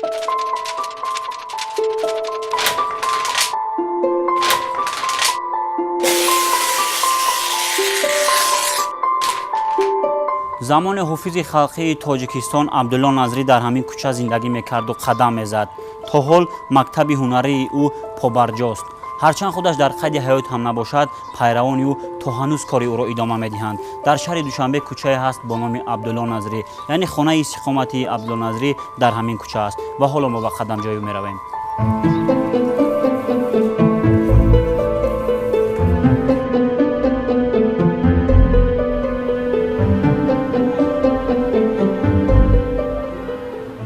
Замоне ҳофизи халқии Тоҷикистон Абдулло Назрӣ дар ҳамин кӯча зиндагӣ мекарду қадам мезад. То ҳол мактаби ҳунарии ӯ побарҷост. Ҳарчанд худаш дар қайди ҳаёт ҳам набошад, пайравони ӯ то ҳанӯз кори ӯро идома медиҳанд. Дар шаҳри Душанбе кӯчае ҳаст бо номи Абдулло Назрӣ, яъне хонаи истиқоматии Абдулло Назрӣ дар ҳамин кӯча аст ва ҳоло мо ба қадамҷои ӯ меравем.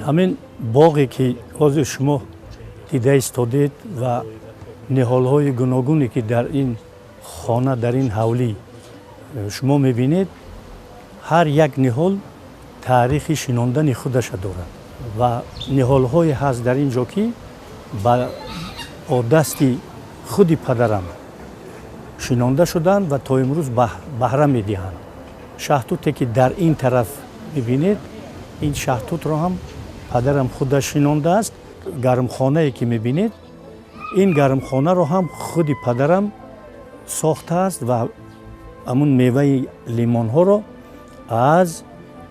Ҳамин боғе ки ҳозир шумо дида истодед ва ниҳолҳои гуногуне ки дар ин хона, дар ин ҳавлӣ шумо мебинед, ҳар як ниҳол таърихи шинондани худаша дорад ва ниҳолҳое ҳаст дар ин ҷо, ки бо дасти худи падарам шинонда шуданд ва то имрӯз баҳра медиҳанд. Шаҳтуте ки дар ин тараф мебинед, ин шаҳтутро ҳам падарам худаш шинондааст. Гармхонае ки мебинед, ин гармхонаро ҳам худи падарам сохтааст ва ҳамун меваи лимонҳоро аз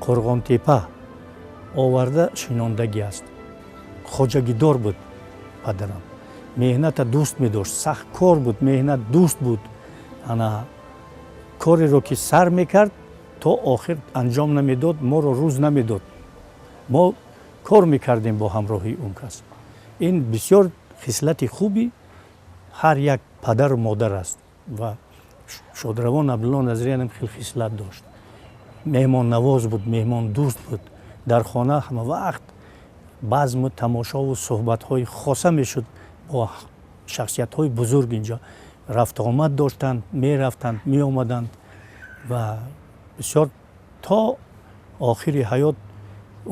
Қурғонтепа оварда шинондагӣ аст. Хоҷагидор буд падарам, меҳната дӯст медошт, сахткор буд, меҳнат дӯст буд. Ана кореро ки сар мекард, то охир анҷом намедод, моро рӯз намедод, мо кор мекардем бо ҳамроҳии он кас. Ин бисёр хислати хуби ҳар як падару модар аст ва шодравон Абдулло Назриянам хел хислат дошт. Меҳмоннавоз буд, меҳмондӯст буд. Дар хона ҳама вақт базму тамошову суҳбатҳои хоса мешуд, бо шахсиятҳои бузург инҷо рафтуомад доштанд, мерафтанд, меомаданд ва бисёр то охири ҳаёт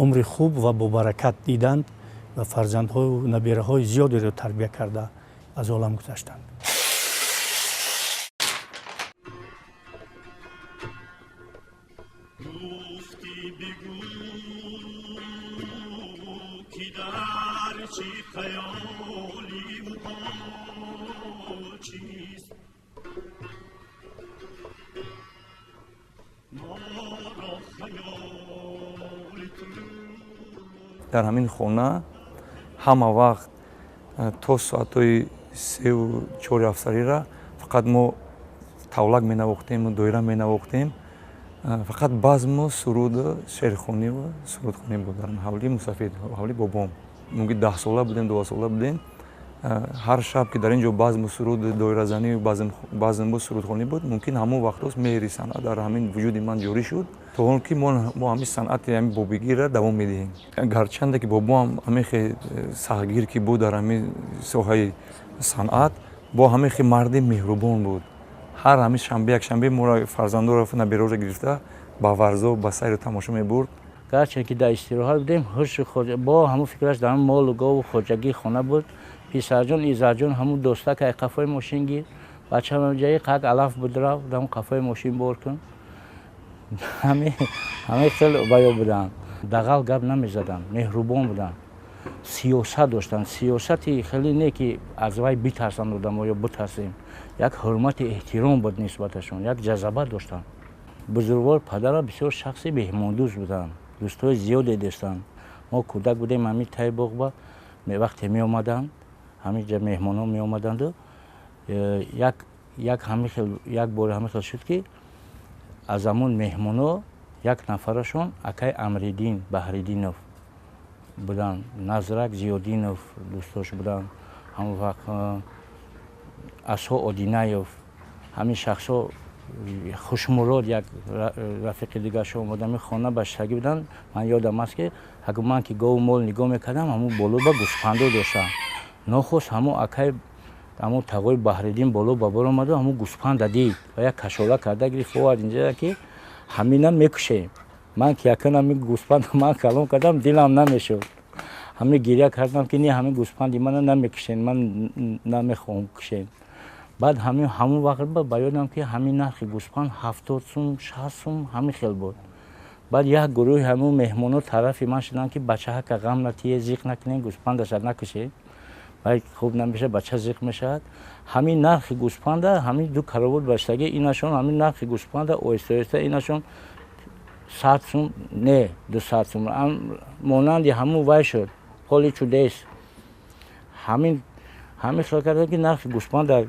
умри хуб ва бобаракат диданд ва фарзандҳою набираҳои зиёдеро тарбия карда аз олам гузаштанд. Дар ҳамин хона ҳама вақт то соатҳои 3-4 афсарира фақат мо тавлак менавохтему доира менавохтем. Фақат базму суруду шеърхониву сурудхонӣ буд дар ҳавлии мусафид, ҳавлии бобом. Мумкин 10сола будем, 12сола будем. Ҳар шаб ки дар ин ҷо базму суруду доиразанию базмбу сурудхонӣ буд, мумкин ҳамон вақтҳост меҳри санъат дар ҳамин вуҷуди ман ҷорӣ шуд, то он ки мо ҳамин санъати ҳамин бобигирра давом медиҳем. Гарчанде ки бобоам ҳамин хе сахтгир ки буд дар ҳамин соҳаи санъат, бо ҳамин хе марди меҳрубон буд. Ҳар ҳамин шанбе, якшанбе моро, фарзандоро, набераҳоро гирифта ба Варзоб, ба сайру тамошо мебурд. Гарчанд ки дар истироҳат будем, ҳушу бо ҳамун фикраш дар молу гову хоҷагии хона буд. Писарҷон, Иззатҷон, ҳамун достака қафои мошин гир, бачаам ҷаи қак алаф буд, рафт ҳамун қафои мошин бор кун. Ҳамаи хел баё буданд, дағал гап намезаданд, меҳрубон буданд, сиёсат доштанд, сиёсати хеле не ки аз вай битарсанд одамо ё битарсем, як ҳурмати эҳтиром буд нисбаташон, як ҷазаба доштанд. Бузургвор падара бисёр шахси меҳмондӯст буданд, дӯстҳои зиёде доштанд. Мо кӯдак будем, ҳамин таи боғба вақте меомаданд, ҳаминҷа меҳмонҳо меомаданду як як ҳамин хел, як бор ҳамин хел шуд, ки аз ҳамон меҳмонҳо як нафарашон акай Амриддин Баҳриддинов буданд, Назрак Зиёддинов дӯстош буданд, ҳамон вақт Асҳо Одинаев, ҳамин шахсҳо, Хушмурод, як рафиқи дигаршо омада хона ба шагӣ буданд. Ман ёдам аст, ки ман ки гову мол нигоҳ мекардам, ҳамун боло ба гӯспандо доштам. Нохост ҳамун акай, ҳамун тағои Баҳриддин боло ба бор омаду ҳамун гӯспанда дид ва як кашола карда гирифт, овард инҷа, ки ҳамина мекушем. Ман ки якан ҳамин гӯспанда ман калон кардам, дилам намешуд, ҳамин гиря кардам, ки не, ҳамин гӯспанди мана намекушен, ман намехоҳам кушем. Баъд ҳамун вақт ба ёдам, ки ҳамин нархи гӯспанд 70 сум, 60 сум, ҳамин хел буд. Баъд як гурӯҳи ҳамун меҳмоно тарафи ман шуданд, ки бачаҳака ғам натие, зиқ накунем, гӯспандаша накушем, баъд хуб намешавад, бача зиқ мешавад. Ҳамин нархи гӯспанда, ҳамин ду каровот бастагӣ инашон, ҳамин нархи гӯспанда оҳиста оҳиста инашон 100 сум, не 200 сум, монанди ҳамун вай шуд, поли чудес. Ҳамин хел кардам, ки нархи гӯспанда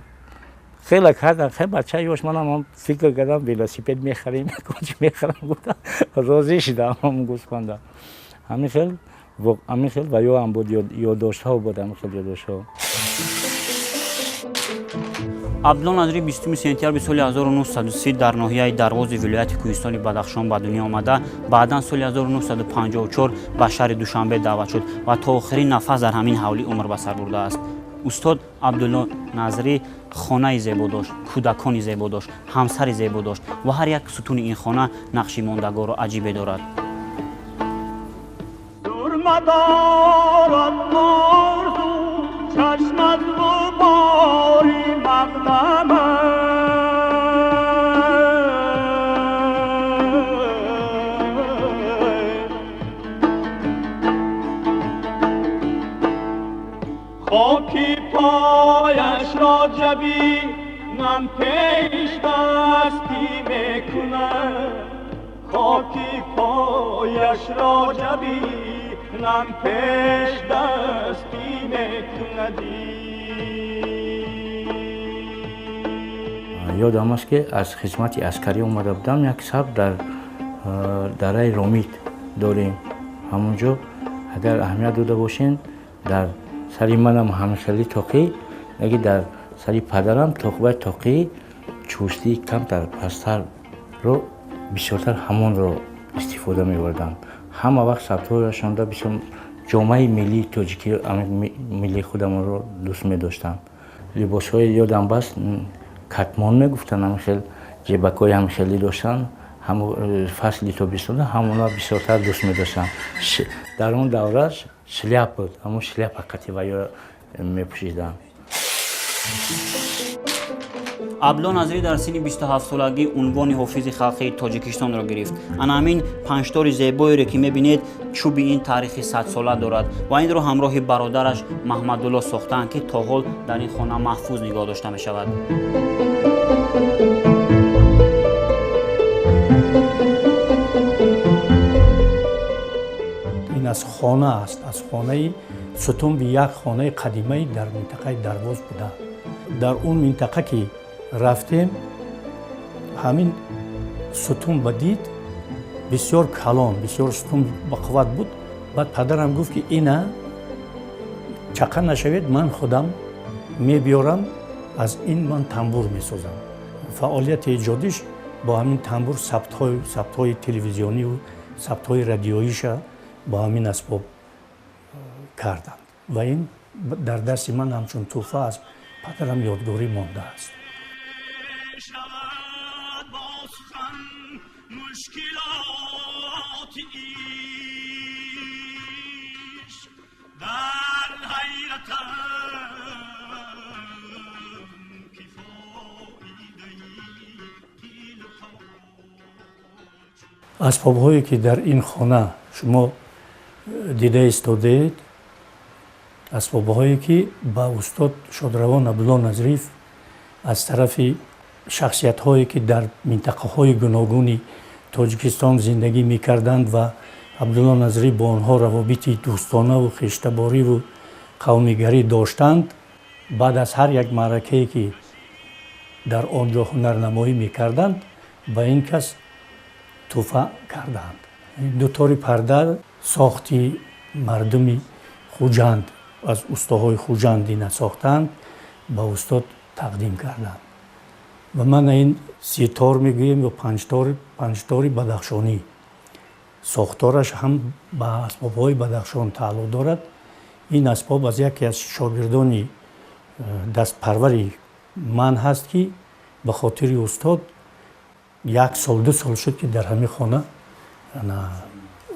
хеле кардам. Хе бача ёш, манам фикр кардам, велосипед мехарем, чи мехарам, гуфтам, розӣ шудам ҳамун гӯспанда. Ҳамин хел ва ё ҳам буд, ёддоштҳо буд, ҳамин хел ёддоштҳо. Абдулло Назрӣ 20 сентябри соли 1930 дар ноҳияи Дарвози вилояти Кӯҳистони Бадахшон ба дунё омада, баъдан соли 1954 ба шаҳри Душанбе даъват шуд ва то охирин нафас дар ҳамин ҳавлӣ умр ба сар бурдааст. Устод Абдулло Назрӣ хонаи зебо дошт, кӯдакони зебо дошт, ҳамсари зебо дошт ва ҳар як сутуни ин хона нақши мондагорро аҷибе дорад. خاکی پایش را جبینم پیش دستی میکند، خاکی پایش را جبینم پیش دستی میکند. Ёдам аст, ки аз хизмати аскарӣ омада будам, як саб дар дараи Ромит дорем. Ҳамон ҷо агар аҳамият дода бошен, дар сари манам ҳамхели тоқӣ, яки дар сари падарам тоқбай тоқии чӯстии камтар пасттарро бисёртар ҳамонро истифода мебурданд. Ҳама вақт сабтҳояшонда бисёр ҷомаи миллии тоҷикӣ, миллии худамонро дӯст медоштанд. Либосҳои ёдам баст, катмон мегуфтанд, ҳамхел ҷебакҳои ҳамхелӣ доштанд. Фасли тобистона ҳамона бисёртар дӯст медоштанд. Дар он давра шляп буд, ҳамон шляпа қати ваё мепӯшиданд. Абдулло Назрӣ дар синни 27-солагӣ унвони ҳофизи халқии Тоҷикистонро гирифт. Ана ҳамин панҷтори зебоеро, ки мебинед, чӯби ин таърихи садсола дорад ва инро ҳамроҳи бародараш Маҳмадулло сохтаанд, ки то ҳол дар ин хона маҳфуз нигоҳ дошта мешавад. Ин аз хона аст, аз хонаи сутунби як хонаи қадимаи дар минтақаи Дарвоз буда. Дар он минтақа ки рафтем, ҳамин сутун ба дид бисёр калон, бисёр сутун бақувват буд. Баъд падарам гуфт, ки ина чақа нашавед, ман худам мебиёрам, аз ин ман тамбур месозам. Фаъолияти эҷодиш бо ҳамин тамбур, сабтҳои телевизиониву сабтҳои радиоиша бо ҳамин асбоб карданд ва ин дар дасти ман ҳамчун тӯҳфа аз падарам ёдгорӣ мондааст. Асбобҳое ки дар ин хона шумо дида истодаед, асбобҳое ки ба устод шодравон Абдулло Назриев аз тарафи шахсиятҳое ки дар минтақаҳои гуногуни Тоҷикистон зиндагӣ мекарданд ва Абдулло Назрӣ бо онҳо равобити дӯстонаву хештабориву қавмигарӣ доштанд, баъд аз ҳар як маъракае ки дар он ҷо ҳунарнамоӣ мекарданд, ба ин кас тӯҳфа карданд. Дутори парда сохти мардуми Хуҷанд, аз устоҳои Хуҷанд ина сохтанд, ба устод тақдим карданд. Ва ман ин ситор мегӯем ё панҷтори бадахшонӣ, сохтораш ҳам ба асбобҳои Бадахшон тааллуқ дорад. Ин асбоб аз яке аз шогирдони дастпарвари ман ҳаст, ки ба хотири устод як сол ду сол шуд, ки дар ҳамин хона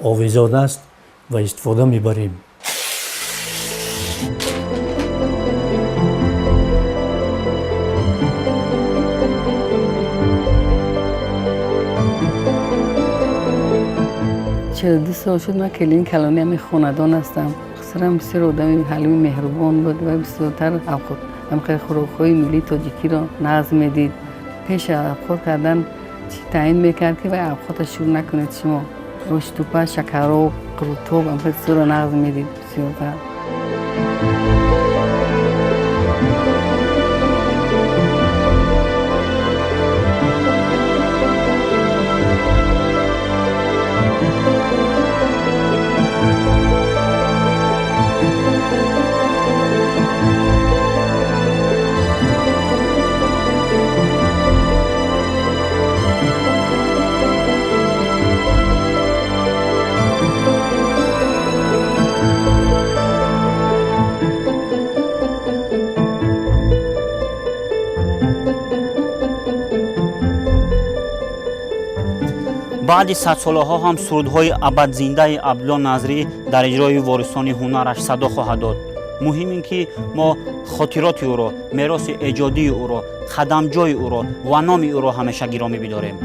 овезон аст ва истифода мебарем. 42 сол шуд ман келини калони ҳамин хонадон ҳастам. Хусрам бисёр одами ҳалими меҳрубон буд ва бисёртар ҳамхел хӯрокҳои миллии тоҷикиро нағз медид. Пеш аз абхот кардан чӣ таъин мекард, ки вай абхота шурӯъ накунед шумо. Оштупа, шакароб, қурутоб, ҳамхел чизоро нағз медид бисёртар. Баъди садсолаҳо ҳам сурудҳои абадзиндаи Абдулло Назрӣ дар иҷрои ворисони ҳунараш садо хоҳад дод. Муҳим ин ки мо хотироти ӯро, мероси эҷодии ӯро, қадамҷои ӯро ва номи ӯро ҳамеша гиромӣ бидорем.